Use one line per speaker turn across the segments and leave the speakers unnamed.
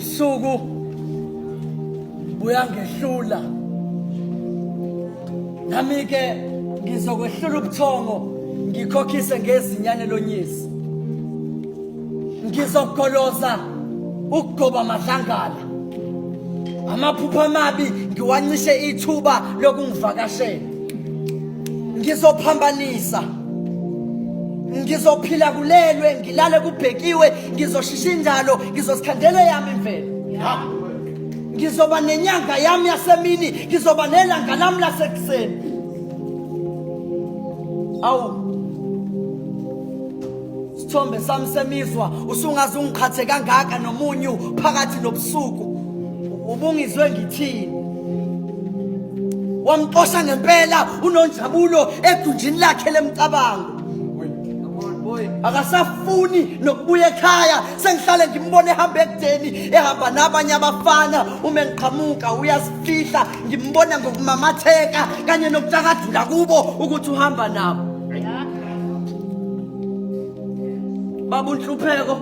Ubusuku buyangehlula. Nami ke ngizokwehlula ubuthongo ngikhokhise ngezinyane lonyezi. Ngizogoloza ukugoba amadlangala. Amaphupho amabi ngiwancishe ithuba lokungivakashela. Ngizophambanisa. Ngizophila kulelwe ngilale kubhekiwe ngizoshisha indalo ngizozikhandela eyami imvelo. Ngizoba nenyanga yami yasemini ngizoba nelanga lami lasekuseni. Awu Sithombe sami semizwa usungaze ungiqhathe kangaka nomunyu phakathi nobusuku ubungizwe ngithini wamxosha ngempela unonjabulo egunjini lakhe lemcabango akasafuni nokubuya ekhaya sengihlale ngimbone ehamba ekudeni ehamba nabanye abafana uma ngiqhamuka uyazifihla ngimbona ngokumamatheka kanye nokutshakadula kubo ukuthi uhamba nabo Baba uNhlupheko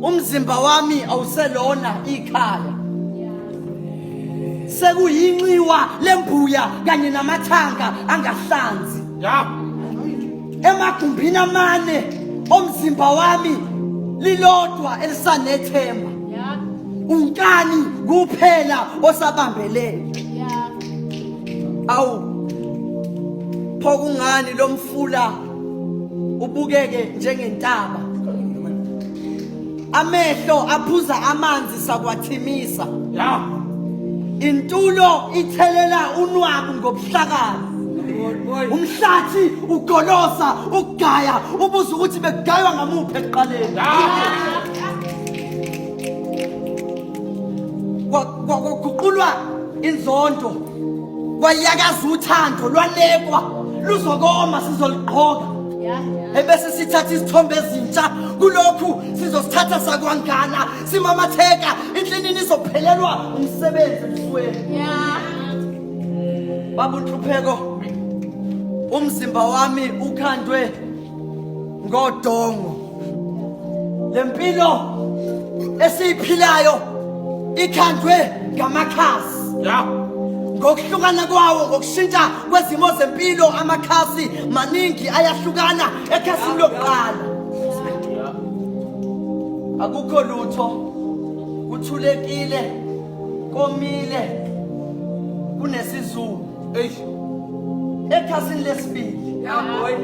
umzimba wami awuselona ikhaya sekuyinxiwa lembuya kanye namathanga angahlanzi
ya
emagumbini amane omzimba wami lilodwa elisanethemba unkani kuphela osabambelele awu pho kungani lo mfula ubukeke njengentaba amehlo aphuza amanzi sakwathimisa
ya
intulo ithelela unwabu ngobuhlakani umhlathi ugolosa ukugaya ubuza ukuthi bekugaywa ngamuphi ekuqaleni kwaguqulwa inzondo kwayakaza uthando lwalekwa luzokoma sizoligqoka ebese sithatha izithombe ezintsha kulokhu sizosithatha sakwangana simamatheka inhlinini izophelelwa umsebenzi ebusweni baba unhlupheko umzimba wami ukhandwe ngodongo lempilo esiyiphilayo ikhandwe ngamakhasi
ya
ngokuhlukana kwawo ngokushintsha kwezimo zempilo amakhasi maningi ayahlukana ekhasini lokuqala akukho lutho kuthulekile komile kunesizungu
Eish.
Ekhasini lesibili.
Yeah boy.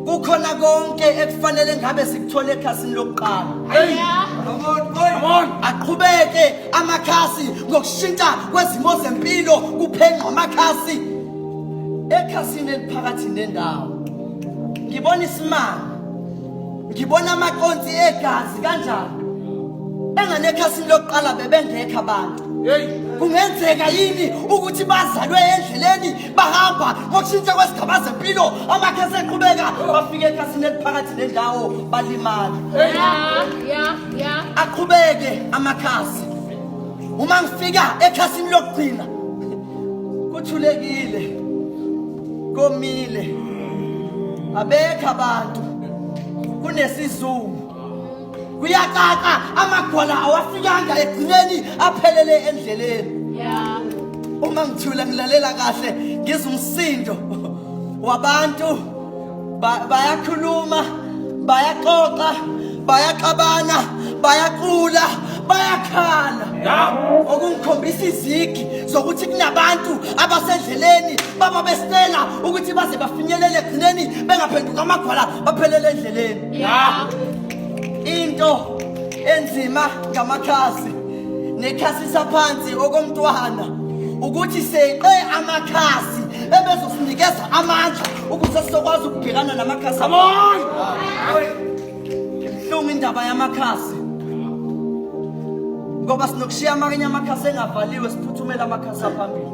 Kukhona konke ekufanele ngabe sikuthole ekhasini lokuqala.
Hey. Come on boy. Come on.
Aqhubeke amakhasi ngokushintsha kwezimo zempilo kuphenqwa amakhasi ekhasini eliphakathi nendawo. Ngibona isimanga. Ngibona amaconsi egazi kanjani? Engane ekhasini lokuqala bebengekho abantu.
Hey.
Kungenzeka yini ukuthi bazalwe endleleni bahamba ngokushintsha kwezigaba zempilo amakhasi eqhubeka bafike ekhasini eliphakathi nendawo balimala.
Hey.
Yeah.
Aqhubeke amakhasi. Uma ngifika ekhasini lokugcina kuthulekile komile abekho abantu kunesizungu kuyacaca amagwala awafikanga egcineni aphelele endleleni
Yeah.
uma ngithula ngilalela kahle ngizwa umsindo wabantu bayakhuluma bayaxoxa bayaxabana bayacula bayakhala okungikhombisa izigi zokuthi kunabantu abasendleleni baba besicela ukuthi baze bafinyelele egcineni bengaphenduka amagwala baphelele endleleni into enzima ngamakhasi nekhasisa phansi okomntwana ukuthi seqe amakhasi ebezosinikeza amandla ukuze sizokwazi ukubhekana namakhasi.
Come on.
Ibuhlungu indaba yamakhasi ngoba sinokushiya amanye amakhasi engavaliwe siphuthumele amakhasi aphambili.